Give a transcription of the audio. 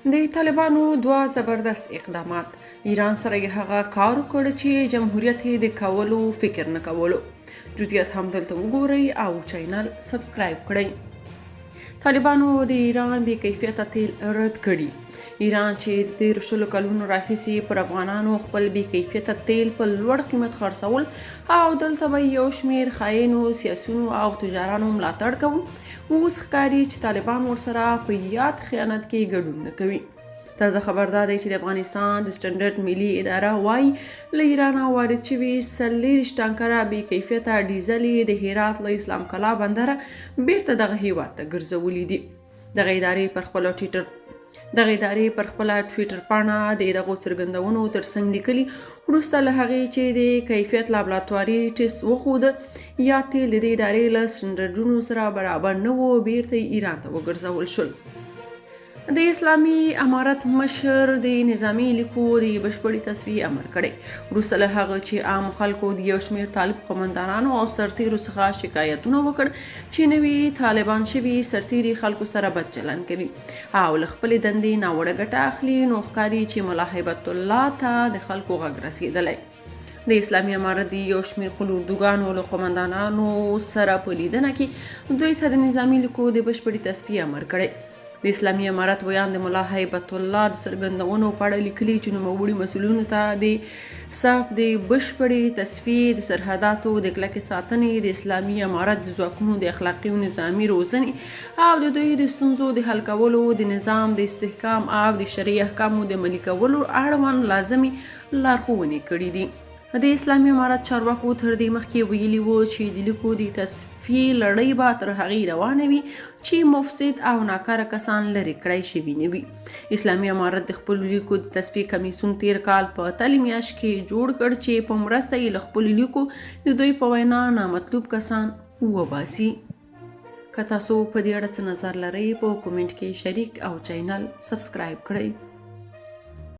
د طالبانو دوه زبردست اقدامات، ایران سره یې هغه کار وکړ چې جمهوریت یې د کولو فکر نه کولو. جزئیات هم دلته وګورئ او چینل سبسکرایب کړئ. طالبانو د ایران بې کیفیته تیل رد کړي. ایران چې د تېرو 20 کلونو راهیسې پر افغانانو خپل بې کیفیته تیل په لوړ قیمت خرڅول او دلته به یو شمېر خاینو سیاسیونو او تجارانو ملاتړ کوو، اوس ښکاري چې طالبان ورسره په یاد خیانت کې ګډون نه کوي. تازه خبر دا دی چې د افغانستان د سټنډرډ ملي اداره وايي، له ایرانه وارد شوي 24 ټانکره بې کیفیته ډیزل یې د هرات له اسلام کلا بندره بیرته دغه هیواد ته ګرځولي دي. دغه ادارې پر خپل ټویټر دغه ادارې پر خپله ټویټر پاڼه د دغو څرګندونو ترڅنګ لیکلي، وروسته له هغې چې د کیفیت لابراتواري ټیسټ وښود یاد تیل د دې ادارې له سټنډرډونو سره برابر نه وو، بیرته ایران ته وګرځول شول. د اسلامي امارت مشر د نظامي لیکو د بشپړې تصفیې امر کړی. وروسته له هغه چې عام خلکو د یو شمېر طالب قومندانانو او سرتیرو څخه شکایتونه وکړ چې نوي طالبان شوي سرتیري خلکو سره بد چلند کوي او له خپلې دندې ناوړه ګټه اخلي، نو ښکاري چې ملا هیبت الله ته د خلکو غږ رسېدلی. د اسلامي امارت د یو شمېر قول اردوګانو له قومندانانو سره په لیدنه کې دوی ته د نظامي لیکو د بشپړې تصفیې امر کړی. د اسلامي امارت ویاند ملا هیبت الله د څرګندونو په اړه لیکلي چې نوموړي مسؤلینو ته د صف د بشپړې تصفیې، د سرحداتو د کلکې ساتنې، د اسلامي امارت د ځواکونو د اخلاقي او نظامي روزنې او د دوی د ستونزو د حل کولو، د نظام د استحکام او د شرعي احکامو د عملي کولو اړوند لازمې لارښوونې کړې دي. د اسلامي امارت چارواکو تر دې مخکې ویلي وو چې د لیکو د تصفیې لړۍ به تر هغې روانه وي چې مفسد او ناکاره کسان لرې کړای شوي نه وي. اسلامي امارت د خپلو لیکو د تصفیې کمیسیون تېر کال په تلې میاشت کې جوړ کړ چې په مرسته یې له خپلو لیکو د دوی په وینا نامطلوب کسان وباسي. که تاسو په دې اړه څه نظر لرئ، په کومنټ کې شریک او چینل سبسکرایب کړئ.